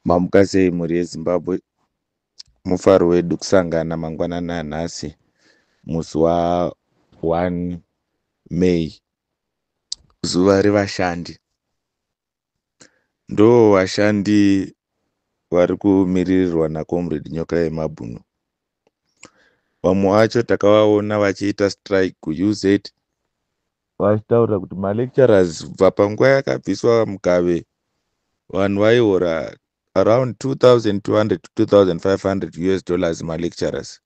Mamuka sei mhuri yeZimbabwe? Mufaro wedu kusangana mangwanani anhasi musi wa 1 May, zuva revashandi. Ndo vashandi vari kumiririrwa naComrade Nyoka yemabhunu. Vamwe vacho takavaona vachiita strike kuUZ vachitaura kuti malecturers kubva panguva yakabviswa Mugabe vanhu vaihora around 2200 to 2500 US dollars malecturers,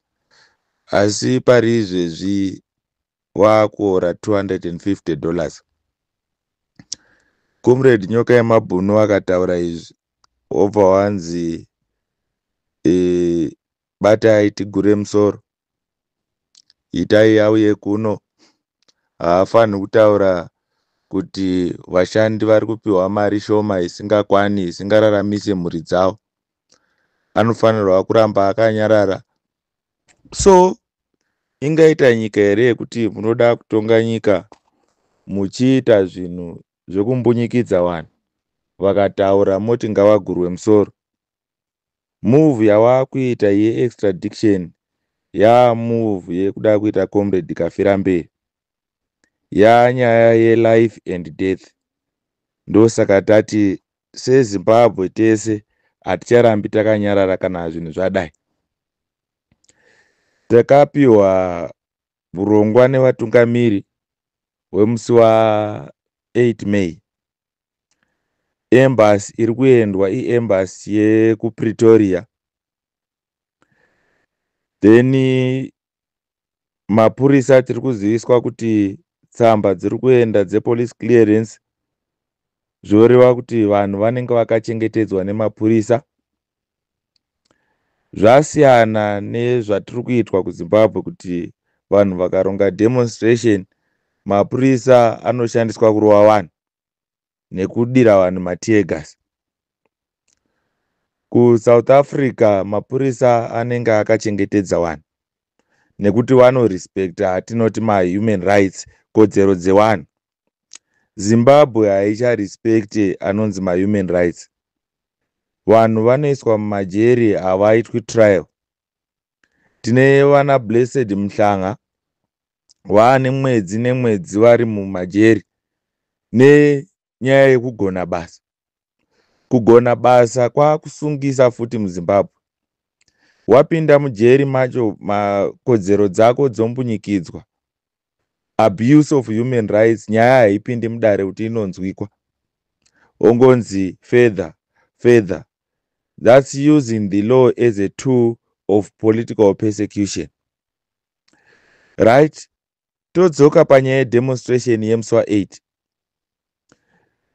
asi pari izvezvi waakuhora $250. Comrade Nyoka yemabhunu akataura izvi wobva wanzi batai tigure musoro, itai auye kuno. Haafaniri kutaura kuti vashandi vari kupiwa mari shoma isingakwani, isingararamise mhuri dzavo. Anofanirwa kuramba akanyarara. So ingaita nyika here yekuti munoda kutonga nyika muchiita zvinhu zvekumbunyikidza vanhu? Vakataura moti ngavagurwe musoro. Move yavakuita yeextradiction yamove yekuda kuita Comrade Kafiramberi, yanyaya yelife and death. Ndosaka tati seZimbabwe tese haticharambi takanyarara kana zvinhu zvadai. Takapiwa urongwa nevatungamiri hwemusi wa8 May. Embassy iri kuendwa iembassy yekuPretoria. Then mapurisa tiri kuziviswa kuti tsamba dziri kuenda dzepolice clearance, zvoreva kuti vanhu vanenge vakachengetedzwa nemapurisa. Zvasiyana nezvatiri kuitwa kuZimbabwe kuti vanhu vakaronga demonstration, mapurisa anoshandiswa kurova vanhu nekudira vanhu mateargas. KuSouth Africa mapurisa anenge akachengetedza vanhu nekuti vanorespecta atinoti mahuman rights, kodzero dzevanhu. Zimbabwe haicharespecte anonzi mahuman rights. Vanhu vanoiswa mumajeri, havaitwi trial. Tine vana Blessed Mhlanga vaane mwedzi nemwedzi vari mumajeri nenyaya yekugona basa. Kugona basa kwakusungisa futi muZimbabwe. Wapinda mujeri macho, makodzero dzako dzombunyikidzwa, abuse of human rights. Nyaya haipindi mudare kuti inonzwikwa, ongonzi further further. That's using the law as a tool of political persecution, right? Todzoka panyaya yedemonstration yemusi wa8.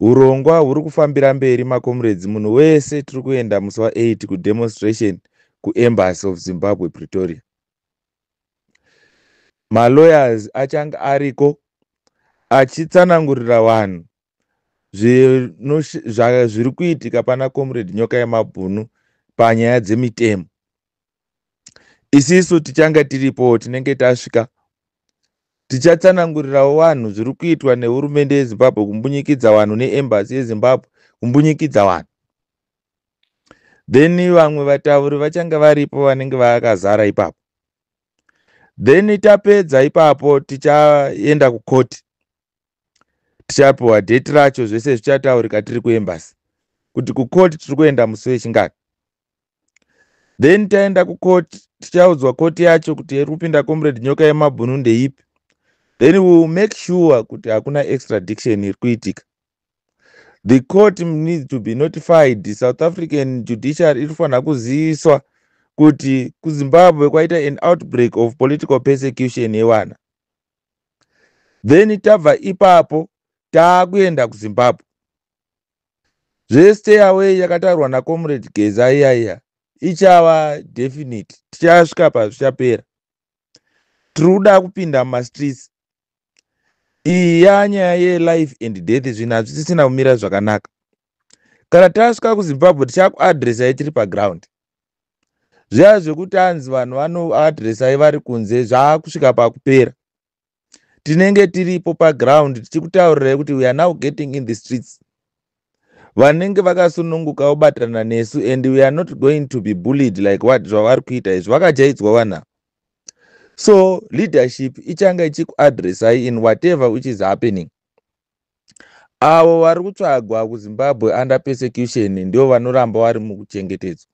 Urongwa huri kufambira mberi, macomrades. Munhu wese tiri kuenda musi wa8 kudemonstration kuEmbassy of Zimbabwe, Pretoria. Malawyers achange ariko achitsanangurira vanhu zviri kuitika pana Comrade Nyoka yemabhunu panyaya dzemitemo. Isisu tichange tiripo, tinenge tasvika, tichatsanangurirawo vanhu zviri kuitwa nehurumende yeZimbabwe kumbunyikidza vanhu, neembassy yeZimbabwe kumbunyikidza vanhu. Then vamwe vatauri vachange varipo vanenge vakazara ipapo. Then tapedza ipapo tichaenda kukoti, tichapiwa date racho, zvese zvichataurika tiri kuembassy kuti kukoti tiri kuenda musi wechingani. Then taenda kukoti, tichaudzwa koti yacho kuti iri kupinda Comrade Nyoka yemabhunu ndeipi. Then we will make sure kuti hakuna extradiction iri kuitika. The court needs to be notified. South African judiciary iri kufanira kuziviswa kuti kuZimbabwe kwaita an outbreak of political persecution yevana. Then tabva ipapo taakuenda kuZimbabwe. Zvestay away yakataurwa naComrade Geza iya iya ichava definite. Tichasvika pazvichapera. Tiri kuda kupinda mumastreets. Iyi yanyaya yelife and death. Zvinhu hazvisisina kumira zvakanaka. Kana tasvika kuZimbabwe tichakuadresai tiri paground. Zviya zvekuti anzi vanhu vanoadresai vari kunze zvaakusvika pakupera. Tinenge tiripo paground tichikutaurirai kuti we are now getting in the streets. Vanenge vakasununguka vobatana nesu, and we are not going to be bullied like what zvavari kuita izvi. Vakajaidzwa vanhu. So leadership ichange ichikuadressai in whatever which is happening. Avo vari kutsvagwa kuZimbabwe under persecution ndo vanoramba vari mukuchengetedzwa.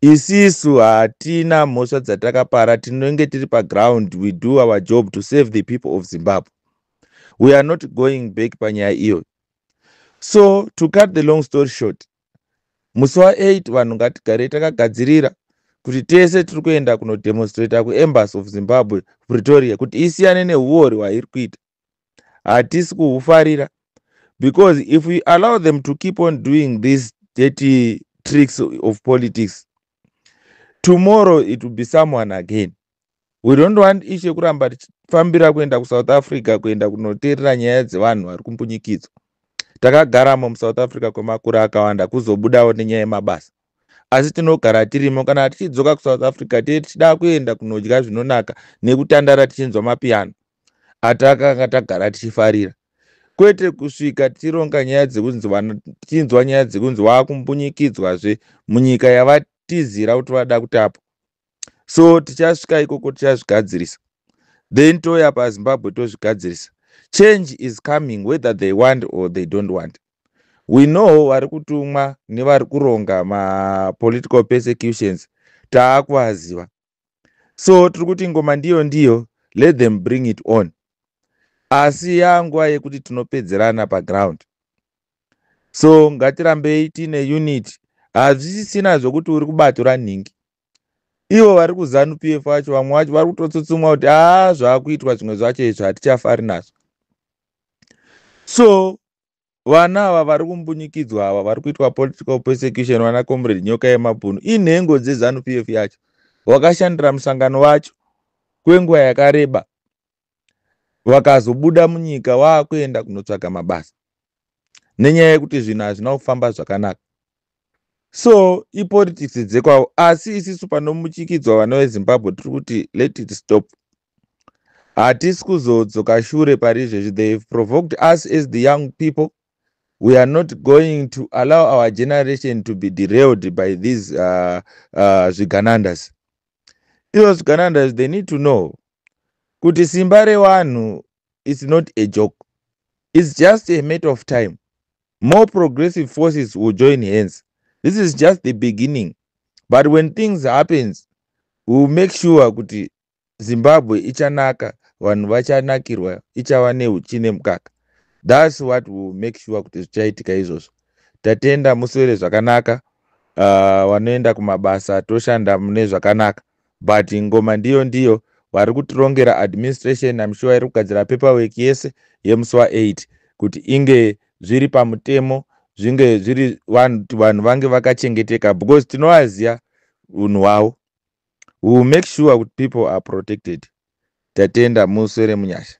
Isisu hatina mhosva dzatakapara. Tinenge tiri paground. We do our job to save the people of Zimbabwe. We are not going back panyaya iyoyo. So to cut the long story short, musi wa8 vanhu ngatigarei takagadzirira kuti tese tiri kuenda kunodemonstrata kuEmbassy of Zimbabwe, Pretoria, kuti isiyane neuori hwairi kuita. Hatisi kuhufarira, because if we allow them to keep on doing these dirty tricks of politics, tomorrow it will be someone again. We don't want issue yekuramba tichifambira kuenda kuSouth Africa, kuenda kunoteerera nyaya dzevanhu vari kumbunyikidzwa. Takagaramo muSouth Africa kwemakore akawanda, kuzobudawo nenyaya yemabasa, asi tinogara tirimo. Kana tichidzoka kuSouth Africa, tee tichida kuenda kunodya zvinonaka nekutandara tichinzwa mapiyano atakanga tagara tichifarira, kwete kusvika tichironga nyaya dzekunzi, tichinzwa nyaya dzekunzi waakumbunyikidzwazve munyika yavatizira kuti vada kutapwa. So tichasvika ikoko, tichazvigadzirisa, then touya paZimbabwe tozvigadzirisa. Change is coming, whether they want or they don't want. We know vari kutumwa nevari kuronga mapolitical persecutions, taakuvaziva. So tiri kuti ngoma ndiyo ndiyo, let them bring it on, asi yanguva yekuti tinopedzerana paground. So ngatirambei tiine unity. Hazvisisina zvokuti uri kubato ranhingi. Ivo vari kuZANU PF vacho, vamwe vacho vari kutotsutsumwa kuti haa, zvaakuitwa zvimwe zvacho izvo hatichafari nazvo. So vana ava vari kumbunyikidzwa, ava vari kuitwa political persecution, vana Comrade Nyoka Yemabhunu, inhengo dzeZANU PF yacho, vakashandira musangano wacho kwenguva yakareba, vakazobuda munyika waakuenda kunotsvaga mabasa nenyaya yekuti zvinhu hazvina kufamba zvakanaka. So ipolitics dzekwavo, asi isisu panombuchikidzwa vana veZimbabwe tiri kuti let it stop. Hatisi kuzodzoka shure pari izvezvi. They provoked us as the young people. We are not going to allow our generation to be derailed by these zviganandas. Ivo zviganandas, they need to know kuti simba revanhu is not a joke. It's just a matter of time. More progressive forces will join hands. This is just the beginning, but when things happens, we will make sure kuti Zimbabwe ichanaka, vanhu vachanakirwa, ichava neuchi nemukaka. That's what we will make sure kuti zvichaitika izvozvo. Tatenda, muswere zvakanaka. Vanoenda kumabasa, toshanda mune zvakanaka, but ngoma ndiyo ndiyo. Vari kutirongera administration, am sure iri kugadzira paperwork yese yemusi wa8 kuti inge zviri pamutemo, zvinge zviri vanhu vange vakachengeteka, because tinovaziva unhu hwavo. We will make sure kuti people are protected. Tatenda, muswere munyasha.